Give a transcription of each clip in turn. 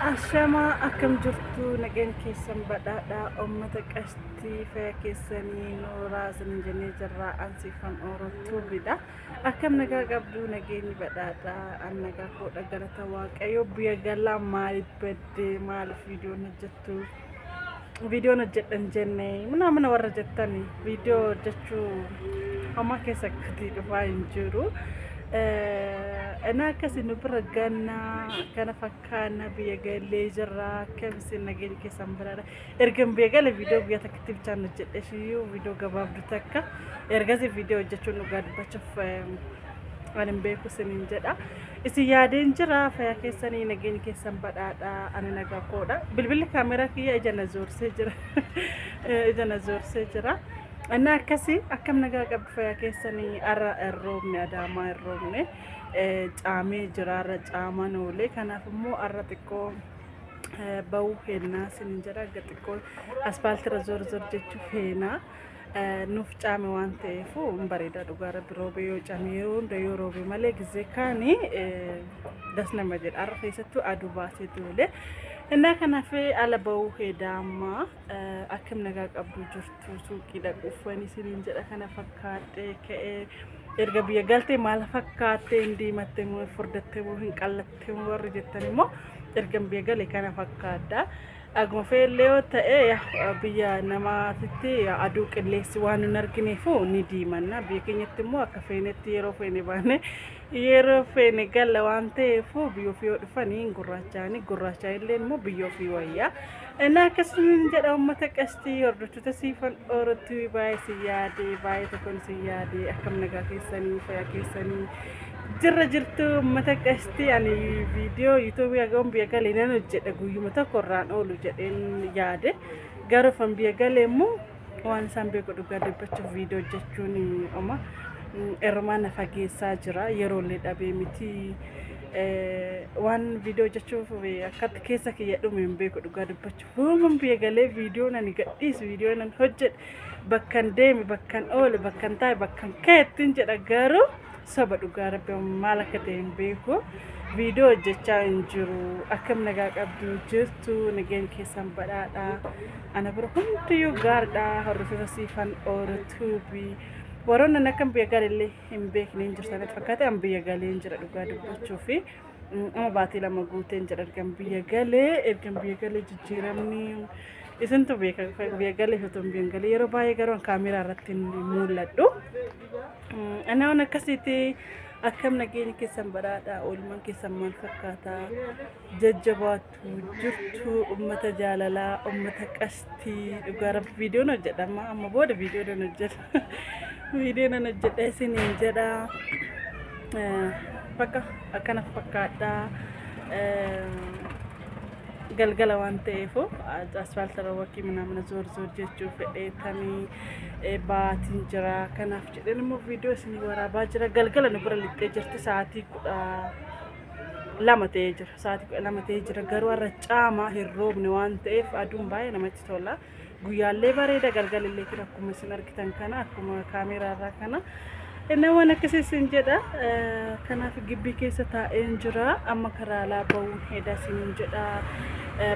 Ashamaa, akkam jirtu? Nageen keessan badhaadhaa? Uummata qashtii, fayya keessanii? Nooraa isin jennee jirra. Ansiifan Oorottuubidha. Akkam nagaa qabdu? Nageenyi badhaadhaa? An nagaa koodha, galata Waaqayyo. Biyya galaa maaliif baddee, maaliif viidiyoon hojjettu, viidiyoon hojjedhan jenne mana warra jettani, viidiyoo hojjechuu homaa keessa gadi dhufaa hin jiru. Inni akkasii nu bira gannaa kana fakkaanna, biyya galee jirra. Akkamisin nageenya keessan biraadha? Ergan biyya gale viidiyoo guyyaa takkatti bichaan hojjedhe shiyyuu, viidiyoo gabaabduu takka. Ergasii viidiyoo hojjechuun dhugaa dubbachuuf ani hin beeku isiniin jedha. Isin yaadeen jira. Fayyaa keessanii? Nageenya keessan badhaadha? Ani nagaa koodha. Bilbilli kaameraa kiyya ija na zoorsee jira. Ija na zoorsee jira. Inni akkasii, akkam nagaa qabdu? Fayyaa keessanii? Har'a hin roobne, Adaamaa hin roobne, caamee jira. Har'a caamaan oolee, kanaaf immoo har'a xiqqoo bahuu feennaa isiniin jedha. Akka xiqqoo aspaaltirra zoor zoor jechuuf feenaa. Nuuf caame waan ta'eef hin bareeda dhugaa Rabbi. Roobee yoo caame, yeroo hunda yoo roobe malee gizee kaanii das nama jedha. Har'a keessattuu aduu baasee oolee. Innaa kanaaf ala bahuu heedaa ammaa. Akkam nagaa qabdu, jirtu? Suuqii dhaquufan isiniin jedha. Kana fakkaadhee ka'ee. Erga biyya galtee maal fakkaattee, hin diimatte moo, hin furdatte moo, hin qallatte moo warri jettan immoo, erga biyya gale kana fakkaadha. Akkuma fe'ellee yoo ta'e, biyya namaatitti aduu qilleensi waan hin argineefu ni diimanna. Biyya keenyatti immoo akka feenetti yeroo feene baane yeroo feene galla waan ta'eef, biyya ofii yoo dhufanii gurraachaanii, gurraachaa illee immoo biyya ofii wayyaa. Inni akkasumas jedha, uummata qastii hordoftoota Siifan Oorottii, baay'ee si yaade, baay'ee tokkoon si yaade. Akkam nagaa keessanii? Fayyaa keessanii? Jirra, jirtu uummata qastii? Ani viidiyoo yuutuubii hagam biyya galee nan hojjedha, guyyuma tokko irraan oolu jedheen yaade. Garuu fan biyya galee immoo waan isaan beeku, dhugaa dubbachuuf viidiyoo hojjechuun oma irrumaa na fageessaa jira. Yeroollee dhabee miti. Waan viidiyoo hojjechuuf akkatti keessa kiyya dhume hin beeku dhugaa dubbachuuf. Yooman biyya galee viidiyoo nan gadhiisu, viidiyoo nan hojjedhe, bakkan deeme, bakkan oole, bakkan taa'e, bakkan ka'ettiin jedha, garuu saba dhugaa Rabbi maal akka ta'e hin beeku. Viidiyoo hojjechaa hin jiru. Akkam nagaa qabdu, jirtu? Nageen keessan badhaadhaa? Ana bira hundiyyuu gaariidha. Hordoftoota Siifan Oortuubii, warroonni akkam biyya galellee hin beekne hin jirtan fakkaate, an biyya galee hin jira dhugaa dubbachuu fi amma baatii 2 guuteen jira ergan biyya galee. Ergan biyya galee jijjiiramni isintu beeka, biyya galee fi otoo biyya galee. Yeroo baay'ee garuu kaameraa irratti hin mul'adhu. Ana waan akkasiiti. Akkam nageenya keessan badhaadhaa? Oolmaan keessan maal fakkaata? Jajjabaattu, jirtu? Ummata jaalalaa, ummata qastii, dhugaa Rabbi viidiyoon hojjedha amma amma booda viidiyoo nan hojjedha, viidiyoo nan hojjedha isiniin jedha. Bakka akkana fakkaadha. Galgala waan ta'eef asfaaltarra wakii mana zoor zoor jechuu fedheetanii baatiin jira. Kanaaf jedheen immoo viidiyoo isinii waraabaa jira. Galgala nu bira lixxee jirti, sa'aatii 12 ta'ee jira. Sa'aatii 12 ta'ee jira. Garuu har'a caama, hin roobne waan ta'eef aduun baay'ee namatti tola. Guyyaallee bareeda, galgalillee jira, akkuma isin argitan kana, akkuma kaameeraarraa kana. Inni waan akkasii isin jedha. Kanaaf gibbii keessa taa'een jira. Amma karaa alaa bahuun hedaa isiniin jedha.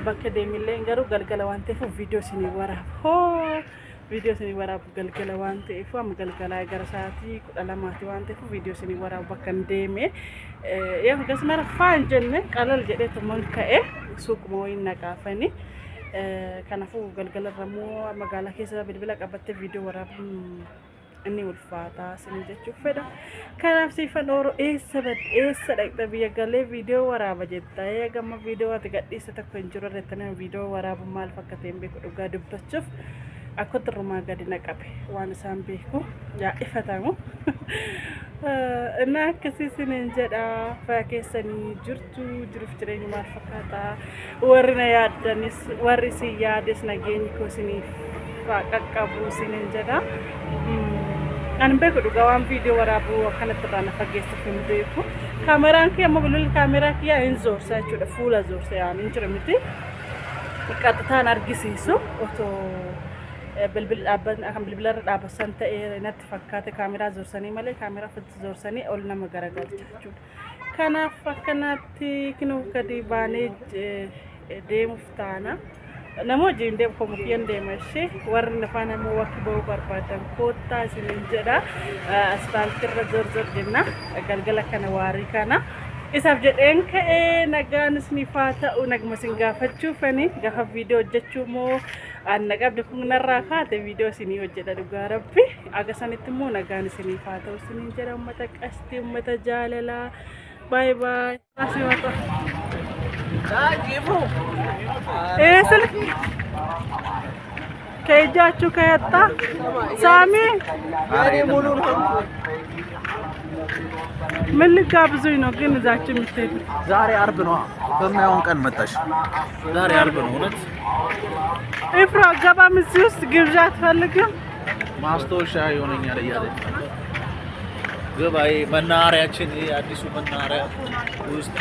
Bakka deemillee garuu galgala waan ta'eef viidiyoo isinii waraaba. Hoo, viidiyoo isinii waraabu galgala waan ta'eef, amma galgalaa gara sa'aatii 12ti waan ta'eef viidiyoo isinii waraabu bakka hin deeme. Yaa akkasuma rafaa hin jenne, qalal jedheetuman ka'e, suuquma wayiin naqaafani. Kanaafuu galgala irra immoo magaalaa keessa bilbila qabattee viidiyoo waraabuun inni ulfaataa isin jechuuf fedha. Kanaaf Siifan Ooroo eessa badde, eessa dhaqxe, biyya galee viidiyoo waraaba jetta. Eega amma viidiyoo ati gadhiiste tokko hin jiru jettanii, viidiyoo waraabuun maal akka ta'e hin beeku dhugaa dubbachuuf. Akka xurrumaa gadi naqabe waan isaan beeku yaa ifatamu. Innaa akkasii isiniin jedha. Fayyaa keessanii, jirtu? Jiruuf jireenyi maal fakkaata? Warri na yaaddanis, warri isin yaades, nageenyi koo isiniif qaqqabu isiniin jedha. Ani hin beeku dhugaa, waan viidiyoo waraabuu akkanatti irraa na fageessuuf hin beeku. Kaameraan kiyya amma bilbilli kaameraa kiyya hin zoorsa jechuudha. Fuula zoorsa yaa'an hin jiru miti. Qaxxitaan argisiisu otoo bilbilli dhaabban kan bilbilarra dhaabatan ta'ee natti fakkaate, kaameraa zoorsanii malee, kaameraa ofitti zoorsanii ol nama garagalcha jechuudha. Kanaaf akkanatti kinoo gadi baanee deemuuf taana. Nama wajjin deemu komukiyan deema ishee warri afaan immoo wakki ba'uu barbaadan koottaa isiniin jedha. Asfaaltiirra zorzor jenna galgala kana waarii kana. Isaaf jedheen ka'ee nagaan isiniif haa ta'u, naguma isin gaafachuufani gaafa viidiyoo hojjechuu moo anna qabde kun narraa kaate viidiyoo isinii hojjedha dhugaa rabbi. Aga sanitti immoo nagaan isiniif haa ta'u isiniin jedha uummata qastii, uummata jaalalaa. Baay baay. ስልክ ከእጃችሁ ከወጣ ሳሚ ምን ልጋብዙኝ ነው ግን እዛችሁ የምትሄዱት? ዛሬ አርብ ነው። በማይሆን ቀን መጣሽ። ዛሬ አርብ ነው። እውነት ኢፍራ ገባም እዚህ ውስጥ ግብዣ አትፈልግም? ማስታወሻ ይሆነኛል እያለች ግባ። ይሄ መናኸሪያችን፣ ይሄ አዲሱ መናኸሪያ ውስጥ